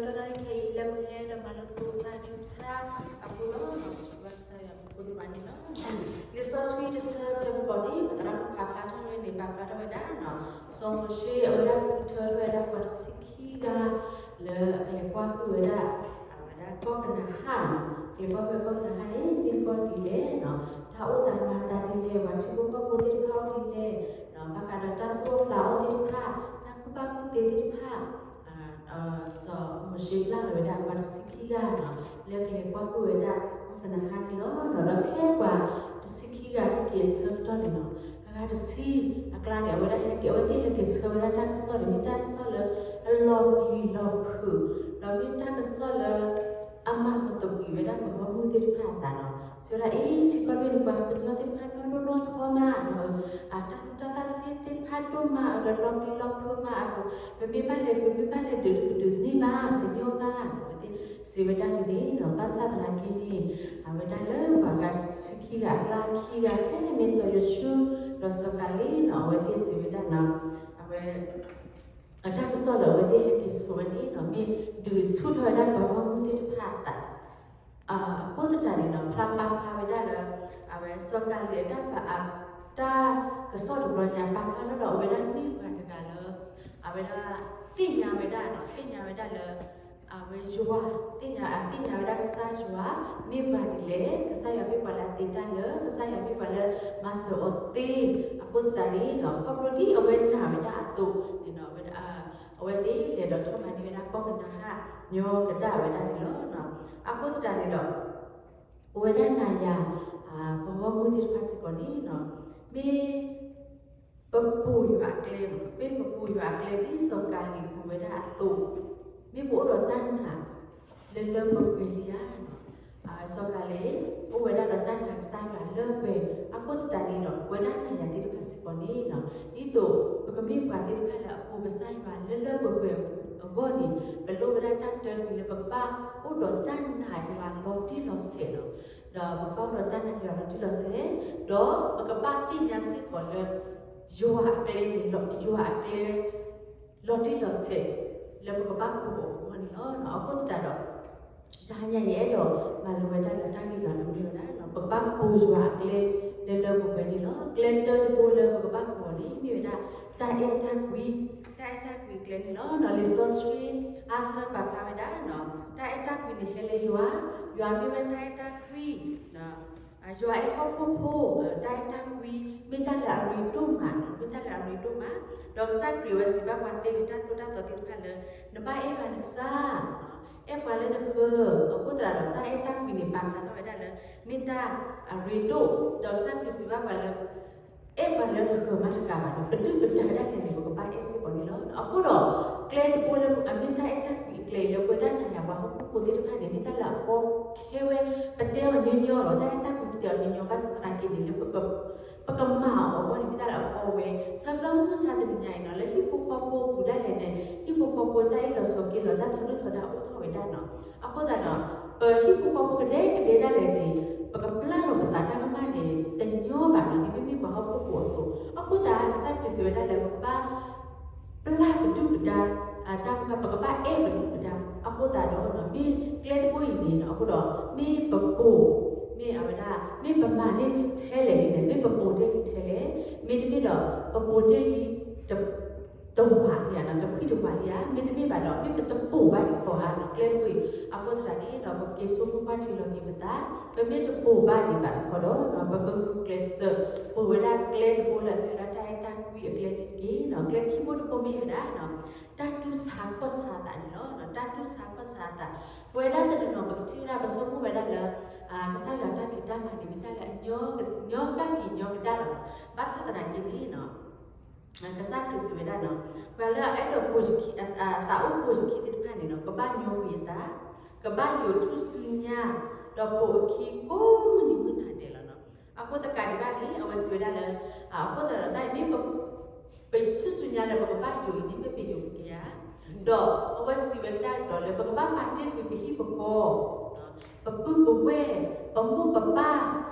တနံၤခဲအံၤ လၢပဟဲဒီးမၤလိသကိးကစၢ်ယွၤကလုၢ်ကထါအပူၤလီၤ. စံးဘျုးကစၢ်ယွၤအပူၤဒိၣ်မးန့ၣ်လီၤ. လံာ်စီဆှံတဆၢဖဲပကိးန့ၣ် ပသရၣ်မုၣ်ဖးဖျါထီၣ်ဝဲန့ၣ် ပာ်ဖျါထီၣ်ဝဲဒၣ် စီၤမိၤၡ့အဝဲဒၣ်ဃုထၢထီၣ်ဝဲဒၣ်ပှၤတဆံခံဂၤ လၢအကလဲၤကွၢ်ဟုၣ်ဝဲဒၣ် အဝဲဒၣ်ကီၢ်ကနၤအၣ်လီၤ. ကလဲၤကွၢ်ဟုၣ်ကီၢ်ကနၤအၣ်န့ၣ် မ့ၢ်ကီၢ်ဒ်လဲၣ်, တၢ်အိၣ်သးမၤသးဒ်လဲၣ်, ပှၤထံဖိကီၢ်ဖိသ့ၣ်တဖၣ်အိၣ်ဒ်လဲၣ်, ဘၣ်ဃးဒီးတၢ်သူၣ်အိၣ်ဖျးအိၣ်သ့ၣ်တဖၣ်, တၢ်ကူၣ်ဘၣ်ကူၣ်သ့သ့ၣ်တဖၣ် စီၤမိၤၡ့ပျၢ်လီၤဝဲဒၣ်ပှၤတဆံခံဂၤလီၤ, လၢကလဲၤကွၢ်ဟုၣ်ဝဲဒၣ်ကီၢ်ကနၤအၣ်န့ၣ်လီၤ. ဒီးဖဲပှၤတဆံခံဂၤဟဲက့ၤအဆၢကတီၢ်န့ၣ်လီၤ, အဂၤတဆံအကျါန့ၣ် အဝဲဒၣ်ဟဲက့ၤ အဝဲသ့ၣ်ဟဲက့ၤဆှၢဝဲဒၣ်တၢ်ကစီၣ်န့ၣ် မ့ၢ်တၢ်ကစီၣ်လၢအလီၤပျံၤလီၤဖုး, ဒီးမ့ၢ်တၢ်ကစီၣ်လၢ အမၤလီၤသဘှံးဝဲဒၣ်ပှၤဂီၢ်မုၢ်သ့ၣ်တဖၣ်အသးလီၤ. စံးဝဲဒၣ်အံၤ ထံကီၢ်တဘ့ၣ်န့ၣ် ပှၤကညီသ့ၣ်တဖၣ်နီၢ်ဒိၣ်နီၢ်ထီမး, တၢ်သူၣ်တၢ်သၣ်သ့ၣ်တဖၣ်ဒိၣ်မး, ဒီးလီၤပျံၤလီၤဖုးမးအပူၤ, ပမ့ၢ်ဘၣ်လဲၤ ပမ့ၢ်ဘၣ်လဲၤဒုးတဒုးန့ၢ်ဘၣ် တညီဘၣ်, အဝဲသ့ၣ်စံးဝဲဒၣ်ဒ်န့ၣ်လီၤ. ဘၣ်ဆၣ်သနာ်က့န့ၣ် အဝဲဒၣ်လၢပှၤဂၤတဆံခံဂၤအကျါခံဂၤ ထဲန့ၣ်မ့ၢ်စီၤယိၤၡူ ဒီးစီၤကၤလ့ၣ်လီၤ. အဝဲသ့ၣ်စံးဝဲဒၣ် အဝဲ အတၢ်ကစီၣ်လၢအဝဲသ့ၣ်ဟဲက့ၤဆိးဝဲန့ၣ် မ့ၢ်ဒုးဆူၣ်ထီၣ်ဝဲဒၣ်ပှၤဂီၢ်မုၢ်သ့ၣ်တဖၣ်အသး, အဃိသတးန့ၣ်ဒီး ဖျါပာ်ဖျါဝဲဒၣ်လၢ အဝဲစီၤကၤလ့ၣ်အတၢ်ပာ်အ တၢ်ကစီၣ်တဘျီညါ ပာ်ဖျါထီၣ်ဒီးအဝဲဒၣ်မ့ၢ်ပှၤတဂၤလၢ အဝဲဒၣ်သ့ၣ်ညါဝဲဒၣ် သ့ၣ်ညါဝဲဒၣ်လၢ အဝဲယွၤ သ့ၣ်ညါ အသ့ၣ်ညါဝဲဒၣ်ကစၢ်ယွၤ မ့ၢ်ပှၤဒ်လဲၣ်, ကစၢ်ယွၤမ့ၢ်ပှၤလၢအသ့တၢ်လၢ ကစၢ်ယွၤမ့ၢ်ပှၤလၢမၤစၢၤအီၤသ့, အဃိသတးန့ၣ် ခီဖျိဒ်အဝဲနာ်ဝဲဒၣ်အသိးန့ၣ် အဝဲသ့ၣ်လဲၤဒီးထီၣ်မၤန့ၢ်ဝဲဒၣ်ကီၢ်ကနၤအၣ် ညီကဒၣ်ဝဲဒၣ်န့ၣ်လီၤ. အဃိသတးန့ၣ်ဒီး ပဝဲဒၣ်နၤယၤ ပှၤဂီၢ်မုၢ်သ့ၣ်တဖၣ်စ့ၢ်ကီးန့ၣ် မ့ၢ် ပပိာ်ယွၤအကျဲ, မ့ၢ်ပပိာ်ယွၤအကျဲဒ်စီၤကၤလ့ၣ်ပိာ်ဝဲဒၣ်အသိး, မ့ၢ်ပအိၣ်ဒီးတၢ်နာ်လၢလၢပှဲၤပှဲၤလံဧါ. စီၤကၤလ့ၣ် အိၣ်ဝဲဒၣ်ဒီးတၢ်နာ်ကစၢ်ယွၤလၢပှဲၤ, အဃိသတးန့ၣ်ဒီး ပဝဲဒၣ်နၤယၤသ့ၣ်တဖၣ်စ့ၢ်ကီးန့ၣ် ဒ်သိးပကမ့ၢ်ပှၤသ့ၣ်တဖၣ်လၢအပိာ်ကစၢ်ယွၤလၢလၢပှဲၤပှဲၤအဂီၢ်န့ၣ် ပလိၣ်ဝဲဒၣ်တၢ်တၢတမံၤလၢပကဘၣ်အိၣ်ဒီးတၢ်နာ်ယွၤလီၤတံၢ်လီၤဆဲးလီၤ. ဒီးပကဘၣ်အိၣ်ဒီးတၢ်နာ်ယွၤလီၤတံၢ်လီၤဆဲး, ဒီးပကဘၣ်သ့ၣ်ညါစ့ၢ်ကီးလၢ ယွၤအကျဲန့ၣ် ယွၤအကျဲ လီၤတံၢ်လီၤဆဲး လၢပကဘၣ်ပိာ်အီၤအဂီၢ်န့ၣ်လီၤ. အဃိသတးဒီး တဟါညါအံၤအဲၣ်ဒိးမၤလိဝဲဒၣ်လၢတၢ်ဂ့ၢ်လီၤလၢမ့ၢ်ဝဲဒၣ် ပကဘၣ်ပိာ်ယွၤအကျဲလၢလၢပှဲၤပှဲၤန့ၣ်လီၤ. ကျဲတၢတဘိလၢပကဘၣ်ပိာ်အီၤန့ၣ် မ့ၢ်ဝဲဒၣ် တၢ်အဲၣ်တၢ်ကွံ, တၢ်အဲၣ်တၢ်ကွံအကျဲန့ၣ်လီၤ. ဒီးလံာ်စီဆှံအါဆၢပာ်ဖျါဝဲဒၣ် တၢ်အဲၣ်တၢ်ကွံန့ၣ်ဟဲလၢယွၤ, ယွၤမ့ၢ်ဝဲတၢ်အဲၣ်တၢ်ကွံ ယွၤအဲၣ်ဟီၣ်ခိၣ်ဖိ, တၢ်အဲၣ်တၢ်ကွံ မ့ၢ်တၢ်လၢအရ့ဒိၣ်မး, မ့ၢ်တၢ်လၢအရ့ဒိၣ်မး, ဒီးကစၢ်ခရံာ်ဝဲစံးဘၣ်ပှၤသ့လံာ်တၢ်သိၣ်တၢ်သီသ့ၣ်တဖၣ်လၢ နဘၣ်အဲၣ်ဘၣ်နကစၢ်, အဲၣ်ပှၤလၢနဃၢၤ, အဃိသတးဒီး တၢ်အဲၣ်တၢ်ကွံန့ၣ် ပာ်ဖျါထီၣ်ဝဲဒၣ်လၢ မ့ၢ်တၢ်အရ့ဒိၣ်, ဒီးကစၢ်ခရံာ်စံးဘၣ်ပှၤလၢ အဲၣ်ပှၤလၢနဃၢၤမးတကးဘၣ်ဒီး ပဒုၣ်ပဒါဒၣ်လဲာ်န့ၣ် ပကဘၣ်အဲၣ်စ့ၢ်ကီးန့ၣ်လီၤ. အဃိဒီး ကျဲတဘိလၢအမ့ၢ်တၢ်အဲၣ်တၢ်ကွံအကျဲအံၤလၢပဝဲဒၣ်နၤယၤပှၤဟီၣ်ခိၣ်ဖိသ့ၣ်တဖၣ်န့ၣ် မ့ၢ်တၢ်လၢအကီခဲဝဲ, ပတဲအီၤညီညီလီၤ. တၢ်အဲၣ်တၢ်ကွံပတဲအီၤညီညီ ဘၣ်ဆၣ်သနာ်က့န့ၣ် လၢပက ပကမၤအီၤအဂီၢ်န့ၣ် မ့ၢ်တၢ်လၢအကီဝဲ, ဆၢကတီၢ်မုၢ်မဆါတနံၤညါအံၤနီၤ လၢဟံၣ်ဖိဃီဖိအပူၤဒၣ်လဲာ်န့ၣ် ဟံၣ်ဖိဃီဖိတၢ်အ့ၣ်လိာ်ဆိးက့လိာ် တၢ်ထီဒုၣ်ထီဒါအိၣ်ထီၣ်ဝဲဒၣ်နီၤ. အဃိသတးဒီး ပဟံၣ်ဖိဃီဖိကဒဲကဒဲဒၣ်လဲာ်န့ၣ် ပကပျၢ်လီၤပသးတၢ်ကမၣ်န့ၣ် တညီဘၣ်နီၤ ဒ်ပမ့ၢ်ပှၤဟီၣ်ခိၣ်ဖိအသိး. အဃိသတး ကစၢ်ခရံာ်စံးဝဲဒၣ်လၢပကဘၣ် ပျၢ်ပဒုၣ်ပဒါ တၢ်ကမၣ် ပကဘၣ်အဲၣ်ပဒုၣ်ပဒါ. အဃိသတးဒီး မ့ၢ်ကျဲတဘိအံၤန့ၣ်နီၤ အဃိဒီး မ့ၢ်ပပိာ် မ့ၢ်အဝဲဒၣ် မ့ၢ်ပမၤန့ၢ်ထဲလဲၣ်န့ၣ် မ့ၢ်ပပိာ်တ့ၢ်လံထဲလဲၣ်, မ့တမ့ၢ်ဒီး ပပိာ်တ့ၢ်လံ တဝးလံဧါနီၤ တဖှံတဝးလံဧါ, မ့တမ့ၢ်ဘၣ်ဒီး မ့ၢ်ပတပိာ်ဘၣ်ဒံးကီးဧါနီၤ ကျဲတဘိအံၤ. အဃိသတးန့ၣ်ဒီး ပက့ၤဆိကမိၣ်ကွၢ်ထံလီၤက့ၤပသး, ပမ့ၢ်တပိာ်ဘၣ်ဒံးဘၣ်တခီဒီး ပကဂုာ်ကျဲးစၢး ပိာ်ဝဲဒၣ်ကျဲတဘိလၢအမ့ၢ်ဝဲဒၣ်တၢ်အဲၣ်တၢ်ကွံအကျဲန့ၣ်တက့ၢ်နီၤ. ကျဲခံဘိတဘိမ့ၢ်ဝဲဒၣ် တၢ်တူၢ်ဆါခီၣ်ဆါအသးန့ၣ်လီၤ. တၢ်တူၢ်ဆါခီၣ်ဆါအသး ပဝဲဒၣ်တနီၤနီၤ ပကထံၣ်ဝဲဒၣ် ပဆိကမိၣ်ဝဲဒၣ်လၢ ကစၢ်ယွၤတၢ်ဖံးတၢ်မၤန့ၣ် မ့ၢ်တၢ်လၢအညီ ညီကဒၣ်က့ၤညီကဒၣ်လီၤ. ဘၣ်ဆၣ်သနာ်က့န့ၣ် ကစၢ်ခရံာ်စံးဝဲဒၣ်နီၤ ပှၤလၢအအဲၣ်ဒိးပိာ်ယခံ အသးအိၣ်ပိာ်ယခံသ့ၣ်တဖၣ်န့ၣ်နီၤ ကဘၣ်ညိကွံာ်အသး, ကဘၣ်ယိာ်ထူၣ်စုညါ, ဒီးပိာ်အခံကိးမုၢ်နံၤမုၢ်နၤဒဲးလီၤနီၤ. အဃိသတးဒံးဘၣ်န့ၣ် အဝဲစံးဝဲဒၣ်လၢ အဃိသတးဒီးတၢ်အံၤမ့ၢ် ပထူၣ်စုညါလၢပကဘၣ်ယိာ်အံၤန့ၣ် မ့ၢ်ပယိာ်က့ၤဧါ. ဒီးအဝဲစံးဝဲဒၣ်ဒီးလၢ ပကဘၣ်ပာ်တ့ၢ်ကွံာ်ပဟံၣ်ပဃီ, ပပုၢ်ပဝဲၢ်, ပမိၢ်ပပၢ်,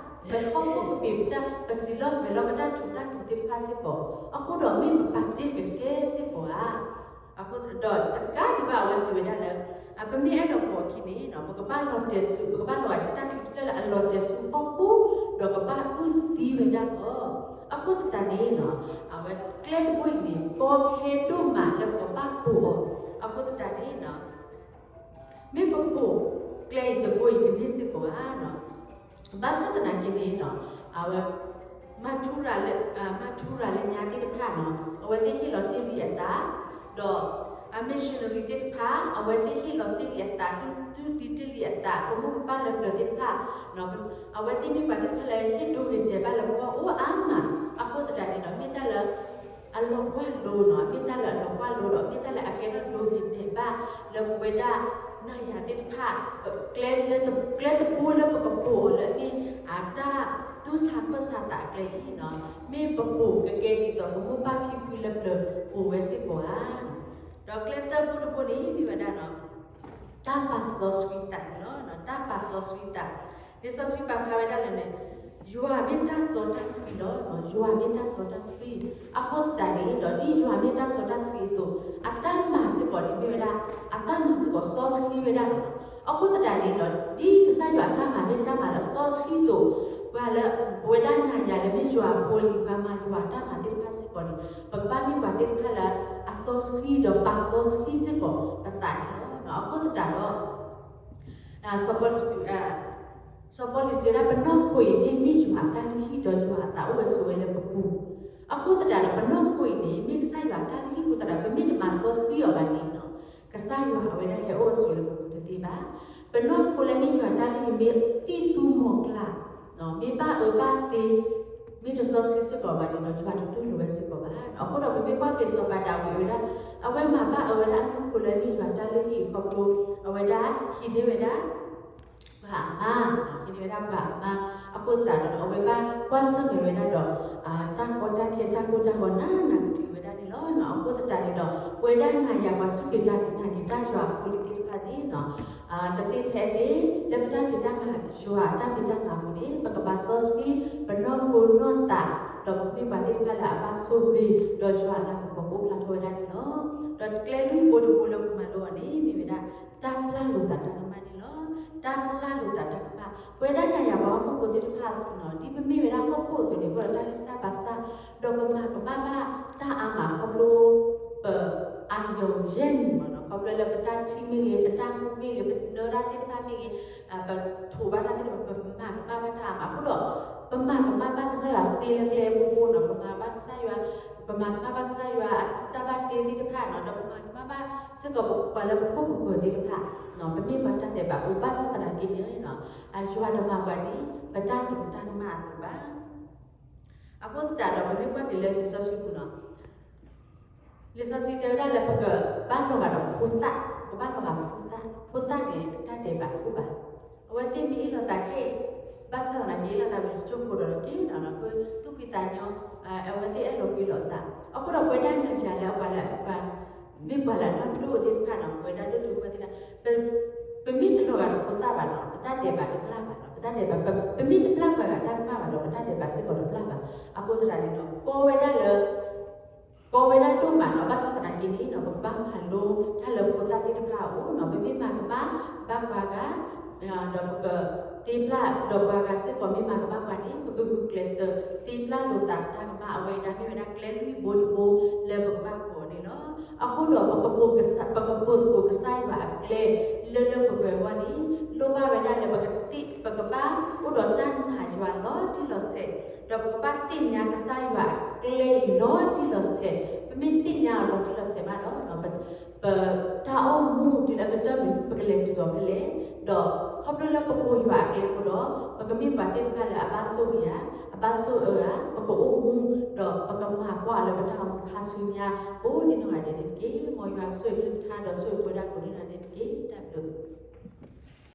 ပဟီၣ်ခိၣ်ကပ့ၤ ပတၢ် ပစံးလီၢ်ပှဲၤလီၢ် ပတၢ်ထူးတၢ်တီၤသ့ၣ်တဖၣ်စ့ၢ်ကီး, အဃိဒီးမ့ၢ်ပပာ်တ့ၢ်ကကဲစ့ၢ်ကီးဧါ. အဃိဒီးတကးဒံးဘၣ် အဝဲစံးဝဲဒၣ်လၢ ပမ့ၢ်အဲၣ်ဒိးပိာ်အခံန့ၣ် ပကဘၣ်လီၤတဲာ်ဆူ ပကဘၣ်လီၤဂာ်ဒ်တၢ်ချံတဖျၢၣ်လၢအလီၤတဲာ်ဆူဟီၣ်ခိၣ် ဒီးကဘၣ်အုၣ်သံဝဲဒၣ်လီၤ. အဃိသတးန့ၣ် အဝဲကျဲတဘိအံၤန့ၣ် ကီခဲဒိၣ်မးလၢပကဘၣ်ပိာ်အီၤ. အဃိသတးန့ၣ် မ့ၢ်ပပိာ်ကျဲအံၤတဘိအံၤကန့ၢ်စ့ၢ်ကီးဧါ. ဘၣ်ဆၣ်သနာ်က့န့ၣ် အဝဲ မၤထူရၤလၢ မၤထူရၤလၢညါသ့ၣ်တဖၣ်န့ၣ် အဝဲသ့ၣ်ဟ့ၣ်လီၤတ့ၢ်လံအသး ဒီး အ missionary သ့ၣ်တဖၣ် အဝဲသ့ၣ်ဟ့ၣ်လီၤတ့ၢ်လံအသး တူၢ်သံတ့ၢ်လံအသး ပမိၢ်ပပၢ်လၢပျၢၤသ့ၣ်တဖၣ် အဝဲသ့ၣ်မ့ၢ်ပှၤသ့ၣ်တဖၣ်လၢဟ့ၣ်ဒိဂ့ၤတဲာ်ဘၣ်လၢပဂီၢ်အိၣ်အါမး. အဃိသတးန့ၣ်ဒီး မ့ၢ်တၢ်လၢ အလီၤကွၢ်လိနီၤ, မ့ၢ်တၢ်လၢအလီၤကွၢ်လိဒီး မ့ၢ်တၢ်လၢအကဲထီၣ်ဒိဂ့ၤတဲာ်ဘၣ်လၢပဝဲဒၣ်နၤယၤသ့ၣ်တဖၣ်, ကျဲလၢ ကျဲတဘိလၢပကပိာ်အီၤလၢမ့ၢ်အတၢ်တူၢ်ဆါခၢၣ်ဆါသးအကျဲအံၤနီၤ, မ့ၢ်ပပိာ်ကကဲဒ်သိးပမိၢ်ပၢ်ဖံဖုလၢပျၢၤပိာ်ဝဲစ့ၢ်ကီးဧါ. ဒီးကျဲသၢဘိတဘိန့ၣ်မ့ၢ်ဝဲဒၣ်နီၤ တၢ်ပာ်စီဆှံသးန့ၣ်လီၤ. တၢ်ပာ်စီဆှံသး, လံာ်စီဆှံပာ်ဖျါဝဲဒၣ်လၢန့ၣ်, ယွၤမ့ၢ်တၢ်စီတၢ်ဆှံလီၤ. ယွၤမ့ၢ်တၢ်စီတၢ်ဆှံ, အဃိသတးန့ၣ်ဒီး ဒ်ယွၤမ့ၢ်တၢ်စီတၢ်ဆှံအသိး, အတၢ်မၤစ့ၢ်ကီးန့ၣ်မ့ၢ်ဝဲဒၣ် အတၢ်မၤစ့ၢ်ကီးစီဆှံဝဲဒၣ်လီၤ. အဃိသတးန့ၣ်ဒီး ဒ်ကစၢ်ယွၤအတၢ်မၤမ့ၢ်တၢ်မၤလၢအစီဆှံအသိး, ပှၤလၢ ပဝဲဒၣ်နၤယၤလၢမ့ၢ်ယွၤအဖိအလံၤ ပှၤမၤယွၤအတၢ်မၤသ့ၣ်တဖၣ်စ့ၢ်ကီးန့ၣ် ပကဘၣ်မ့ၢ်ပှၤသ့ၣ်တဖၣ်လၢအစီဆှံဒီးပာ်စီဆှံစ့ၢ်ကီးပသးန့ၣ်လီၤ. အဃိသတးဒီး စီၤပီလူးစံးဝဲဒၣ် ပနီၢ်ခိအံၤန့ၣ်မ့ၢ်ယွၤအတၢ်လုၢ်ဟံၣ်ဒီးယွၤအသးအိၣ်ဝဲဆိးဝဲလၢပပူၤ, အဃိသတးဒီး ပနီၢ်ခိအံၤန့ၣ် မ့ၢ်ကစၢ်ယွၤအတၢ်လုၢ်ဟံၣ်အဃိသတးဒီး ပမ့ၢ်တမၤစီဆှံအီၤဘၣ်န့ၣ် ကစၢ်ယွၤအဝဲဒၣ်ဟဲအိၣ်ဝဲဆိးလၢပပူၤတသ့ဘၣ်. ပနီၢ်ခိလၢမ့ၢ်ယွၤအတၢ်လုၢ်ဟံၣ်မ့ၢ်သံၣ်သူမီၤကျၢ် မ့ၢ်ဘၣ်အၢဘၣ်သီ, မ့ၢ်တစီဆှံစ့ၢ်ကီးဘၣ်န့ၣ်ဒီး ယွၤတတူၢ်လိာ်ဝဲစ့ၢ်ကီးဘၣ်. အဃိဒီးပမ့ၢ်ကွၢ်က့ၤစီၤပၤဒၤဝံးဝဲဒၣ်, အဝဲမၤဘၣ်အၢဝဲဒၣ်အနီၢ်ခိလၢမ့ၢ်ယွၤအတၢ်လုၢ်ဟံၣ်အခီဖျိ, အဝဲဒၣ်ဟံးန့ၢ်ဝဲဒၣ် ပှၤအမါ, ဟံးန့ၢ်ဝဲဒၣ်ပှၤအမါ, အဃိသတးဒီး အဝဲဘၣ်ကွၢ်ဆၢၣ်မဲာ်ဝဲဒၣ်ဒီး တၢ်ကီတၢ်ခဲ တၢ်ကိၢ်တၢ်ဂီၤနးနးကျံၤဝဲဒၣ်န့ၣ်လီၤ. အဃိသတးန့ၣ်ဒီး ပဝဲဒၣ်နၤယၤပှၤစူၢ်က့ၤနာ်က့ၤတၢ်ယွၤအဖိအလံၤသ့ၣ်တဖၣ်န့ၣ် တသ့ဖဲအသ့ လၢပတၢ်ဖံးတၢ်မၤယွၤအတၢ်ဖံးတၢ်မၤအပူၤန့ၣ် ပကပာ်စီဆှံ ပနီၢ်ခိနီၢ်သး, ဒီးပမ့ၢ်ပှၤသ့ၣ်တဖၣ်လၢအဘၣ်ဆိၣ်ဂ့ၤ ဒီးယွၤအလၤကပီၤကအိၣ်ဖျါထီၣ်ဝဲဒၣ်န့ၣ်လီၤ. ဒီးကျဲလုၢ်ဘိတဘိလၢပမၤလိအီၤန့ၣ် မ့ၢ်ဝဲဒၣ် တၢ်ပျၢ်လိာ်သးတၢ်ကမၣ်န့ၣ်လီၤ. တၢ်ပျၢ်လိာ်သးတၢ်ကမၣ်, ပဝဲဒၣ်နၤယၤပှၤဟီၣ်ခိၣ်ဖိသ့ၣ်တဖၣ်နီၤ ဒ်ပမ့ၢ်ဝဲဒၣ်ဟီၣ်ခိၣ်အသိးန့ၣ် ပအိၣ်ဒီးတၢ်ဂံၢ်စၢ်ဘါစၢ်, ဒီးပမၤကမၣ်ဘၣ်တၢ်အါမးခီဖျိ ပ အာရုံ ယဲၢ်မံၤမးနီၤ, ခီဖျိလၢပတၢ်ထံၣ်မ့ၢ်ဂ့ၤ, ပတၢ်မူမ့ၢ်ဂ့ၤ, ပနၢတၢ်သ့ၣ်တဖၣ်မ့ၢ်ဂ့ၤ, ပထိးဘၣ်တၢ်သ့ၣ်တဖၣ် ပမၤကမၣ်ဘၣ်တၢ်အါမးအဃိဒီး ပမၤကမၣ်ဘၣ်ကစၢ်ယွၤသ့လၢကျဲအဘိဘိနီၤ, ပမၤဘၣ်ကစၢ်ယွၤ, ပမၤကမၣ်ဘၣ်ကစၢ်ယွၤအတၢ်ဘၣ်တ့သ့ၣ်တဖၣ်နီၤ, ဒီးပမၤကမၣ်ဘၣ်စ့ၢ်ကီးပှၤလၢပခိၣ်ပဃၢၤသ့ၣ်တဖၣ်, ပမ့ၢ်ပှၤတၢ်ဒဲးဘးဖိဘၣ်ဆၣ်သနာ်က့န့ၣ် ယွၤတမၤပှၤဒ် ပတၢ်သရူးတၢ်ကမၣ်အသိးဘၣ်. အဃိသတးဒီး ပမ့ၢ်ကွၢ်က့ၤလၢလံာ်စီဆှံပူၤနီၤ, လံာ်စီဆှံတဲဝဲဒၣ်လၢပကဘၣ်လီၤဂာ်ဒီးဖိသၣ်, ပကဘၣ်လီၤဂာ်ဖိသၣ်, ဖိသၣ်န့ၣ် တၢ်ဒဲးဘးတအိၣ်ဘၣ်. အဝဲသ့ၣ်မ့ၢ်အ့ၣ်လိာ်သးခဲအံၤ, ဘၣ်ဆၣ်သနာ်က့ အ့ၣ်လိာ်သးဝံၤတကၠိၢ်ဖိဒီးက့ၤနီၤ, လီၤကသူၣ်ဖှံသးညီ, အဝဲသ့ၣ်အဲၣ်လီၤကွံလိာ်အသး. အဃိဒီးပဝဲဒၣ်နၤယၤလၢပှၤလၢပှၤ မ့ၢ်ပှၤလၢအနီၢ်ဒိၣ်သ့ၣ်တဖၣ်နီၤ, ပဝဲဒၣ်ဒိၣ်တုာ်ခိၣ်သ့ၣ်တဖၣ်, ပမ့ၢ်တလီၤဂာ်ဒီးဖိသၣ်ဘၣ်နီၤ, ပတၢ်ဒဲးဘးတပျၢ်ဘၣ်နီၤ, ပတၢ်ဒဲးဘး, ပမ့ၢ်တပျၢ်ပှၤဂၤတၢ်ကမၣ်ဘၣ်ဒီး ပတၢ်ဒဲးဘးစ့ၢ်ကီးတပျၢ်ဘၣ်. အဃိသတးန့ၣ်ဒီး ကီဝဲဒၣ်လၢ ကီဝဲဒၣ်ဒိၣ်မးနီၤ, ဘၣ်ဆၣ်သနာ်က့န့ၣ်နီၤ, ပကဘၣ်မၤလိတၢ်လၢဖိသၣ်သ့ၣ်တဖၣ်အအိၣ်နီၤ, ပမ့ၢ်မၤကမၣ်ဘၣ်ပှၤဂၤ ဒီးပကတ့ပျၢ်, ဒီးပှၤဂၤစ့ၢ်ကီးမ့ၢ်မၤကမၣ်ပှၤန့ၣ် ပကဂုာ်ကျဲးစၢး တ့ပျၢ်လိာ်သးတၢ်ကမၣ် အဝဲဒၣ်မ့ၢ်ဝဲဒၣ်ကျဲလုၢ်ဘိတဘိလၢပကဘၣ်ပိာ်န့ၣ်လီၤ. အဃိဒီးပကပိာ်ကစၢ်, ပကပိာ်သကိးကစၢ်ယွၤအကျဲ လၢလၢပှဲၤပှဲၤအဂီၢ်န့ၣ် လိၣ်ဘၣ်ဝဲဒၣ်လၢပကသ့ၣ်, ပကဘၣ်အိၣ်ဒီးတၢ်နာ်ယွၤလီၤတံၢ်လီၤဆဲး, ဒီးပကဘၣ်သ့ၣ်ညါကစၢ်ယွၤအကျဲအံၤလီၤတံၢ်လီၤဆဲး, ပမ့ၢ်သ့ၣ်ညါအီၤလီၤတံၢ်လီၤဆဲးဘၣ်ဒီး ပ တၢ်အိၣ်မူတုၤလၢအကတၢၢ်န့ၣ် ပကလဲၤတုၤအီၤဖဲလဲၣ်, ဒီးခီဖျိလၢပပိာ်ယွၤအကျဲအဃိဒီး ပကမ့ၢ်ပှၤသ့ၣ်တဖၣ်လၢအဘၣ်ဆိၣ်ဂ့ၤဧါ, အဘၣ်ဆိၣ်အၢဧါ, ပကအိၣ်မူ, ဒီးပကမၤကွၢ်အီၤလၢပတၢ်အိၣ်မူခါဆူညါ ကိးဒ်နီၢ်ဂၤဒဲးန့ၣ်တက့ၢ်. မ်ယွၤကဆိၣ်ဂ့ၤကလုၢ်ကထါဒီးဆိၣ်ဂ့ၤပဝဲဒၣ်ကိးဒ်နီၢ်ဂၤဒဲးန့ၣ်တက့ၢ်. တၢ်ဘျုး